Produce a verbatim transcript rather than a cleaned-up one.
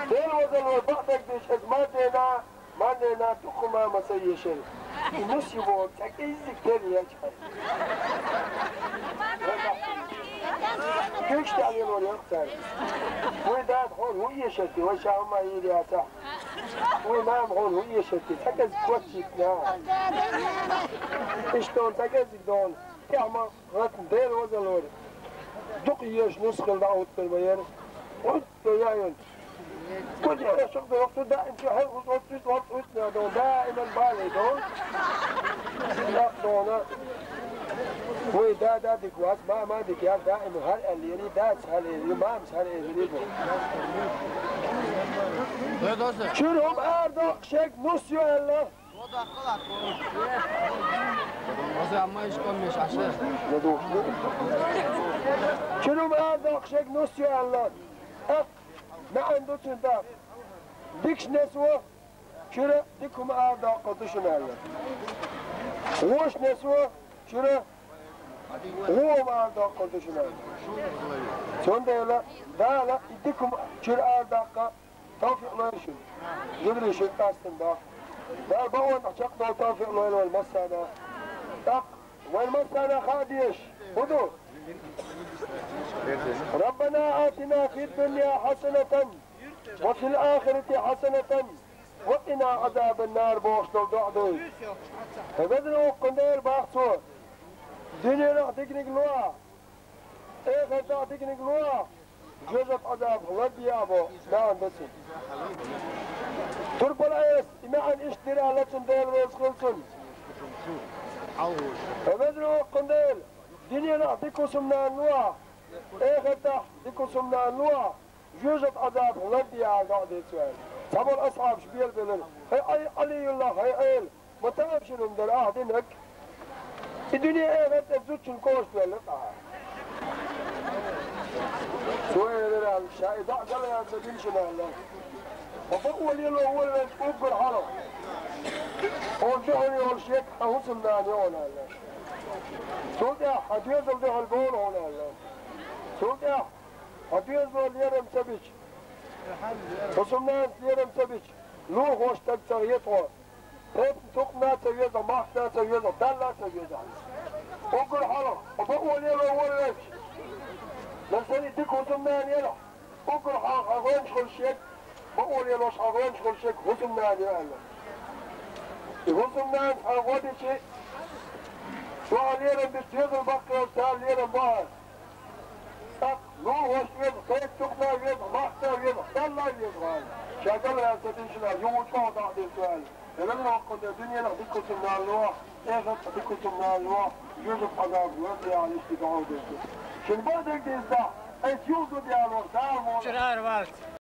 Дел вазалло, бакъдерг дийша, хӀеза мардена, мардена дукха ма ма ца ешар. И нус йолча цхьа кӀеззиг тера яц. Куьйгаш тӀехьа лелор яхцара. Вай дада хьона хӀун эшар те, вай ша хӀума йийр яцахь. Вай мама хьона хӀун эшар те, цхьа кӀеззиг коччийта. Иштта дона, цхьа кӀеззиг дона. ТӀехьа ма гӀатна Дела вазаллора. Дукха еш нус хила дӀахӀуттар ма яра. Хьуьтта яйна. Куьйгаш тӀехьа шакъ дохку, даим чи хьал хӀуз, хӀуз, хӀуз, хӀуз, хӀуз, хӀуз, даиман бале дона. Дакъ дона. Вай дада дика вац, мама дика яц, даим хӀара аьллера, дац хӀара элира, мамас хӀара элира бо. Чуьра хӀума арадоккху шега нус ю аьлла. Чуьра хӀума арадоккху шега нус ю аьлла. ТӀаккха маьӀна ду цуьнан тӀаккха. Дикачу несо чуьра дика хӀума арадоккхур ду шуна аьлла. Вочу несо чуьра вон хӀума арадоккхур ду шуна аьлла. Цундела Дала и дика хӀума чуьра арадаккха тавфикъ лойла шуна. Зударий, шуьга къаьстина доккху. Дала бакъонах чекхдовла тавфикъ лойла вайна массарна. ТӀаккха вайна массарна хаа дезаш хӀун ду? ربنا آتنا في الدنيا حسنة وفي الآخرة حسنة وقنا عذاب النار бохуш долу доӀа ду иза. ХӀай везан воккха Дела, боху цо, дуьненахь диканиг лохьа, эхартахь диканиг лохьа, жоьжахатин Ӏазабах лардехьа боху маьӀна ду цуьнан. Турпала Ӏеса и маьӀна иштта дира аьлла цунна, Дела реза хуьлда цунна. ХӀай везан воккха Дела, дуьненахь дика хӀусамнана лохьа, эхартахь дика хӀусамнана лохьа, жоьжахатин Ӏазабах лардехьа доӀа дира цо аьлла. Цхьаболу асхьабаш белабелира: «ХӀай Ӏай-, Ӏалиюллахь, хӀай Ӏела, ма тахана шуна хӀума дара ахь динарг? И дуьне, эхарт а зудчун кӀоштавелла ахь». Цо элира аьлла: «Ша и доӀа галваьлла ца дина шуна аьлла. Хьо бакъо лело волавелча уггар хьалха хьуна дуьхьал йолуш ерг хьан хӀусамнана ю хьуна аьлла. Цул тӀаьхьа хьан доьзал дуьхьал бовла хьуна аьлла. Цул тӀаьхьа хьан доьзало лерам ца бича, хӀусамнанас лерам ца бича, лулахошна стаг ца хета хьо, тайпана тукхамна ца веза, махкана ца веза, Далла ца веза. Уггар хьалха хьо бакъо лело волавелча, нагахь санна дика хӀусамнана елахь, уггар хьалха хьан гӀоьнча хуьлуш ерг, бакъо лелош хьан гӀоьнча хуьлуш ерг хӀусамнана ю аьлла. И хӀусамнанас хьан гӀо дичи, цо хьан лерам бича, доьзал баккхий йолчу цара лерам бо хьан. ТӀаккха лулахошна веза, тайпана тукхамна веза, махкана веза, Далла веза хьан. Ша галваьлла ца дина шуна аьлла, юха чӀогӀа доӀа дира цо аьлла. Везан воккха Дела, дуьненахь дика хӀусамнана лохьа, эхартахь дика хӀусамнана лохьа, жоьжахатин Ӏазабах лардехьа аьлла иштта доӀа дира цо. Шуна бакъдерг дийцадахь, айса юха зуда ялор, Дала мукъ лахь.